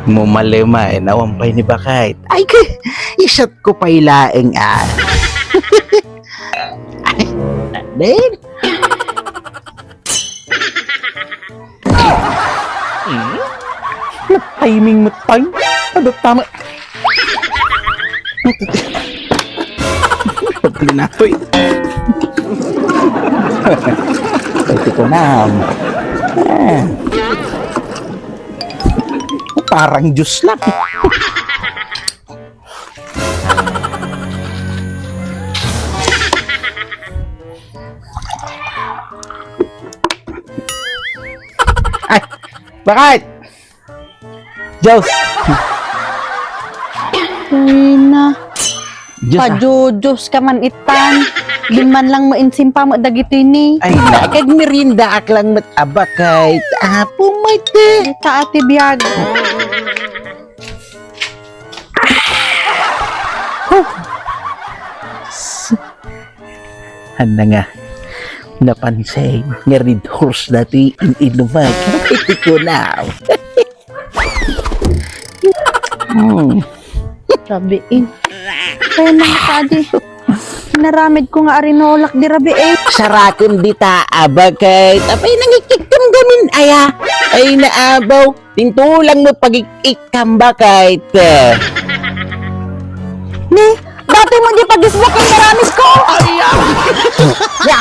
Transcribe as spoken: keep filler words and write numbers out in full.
Mo malema, eh, nawan pay ni Bakayt. Ay, ke, isat ko pay laeng, ah. Ay, din. Timing mo, time. Ano tama? Pagpinatoy. Ito ko na. Ah. Parang juice lang. Ay, bakit? Diyos! Uy na. Diyos, ah. Pajujos ka man itan. Di man lang mainsimpa mo dagiti ni. Ay, na, kag merienda ak lang met abakay. Apo, may te. Ita ati biyag. Huh. Anda nga, napansin nga Red Horse dati in-inuman. Iti kunaw. Hmm. Sabi, eh. Kaya na nga, adi. Naramid ko nga arinolak di rabi, eh. Sarakem dita, abakay. Apay, nangikikam gamin, aya. Ay, naabaw. Tintulang mo pagik-ikam, bakit? Ni, dati mo di pag-isbak ang maramid ko. Ay, ah. Ya.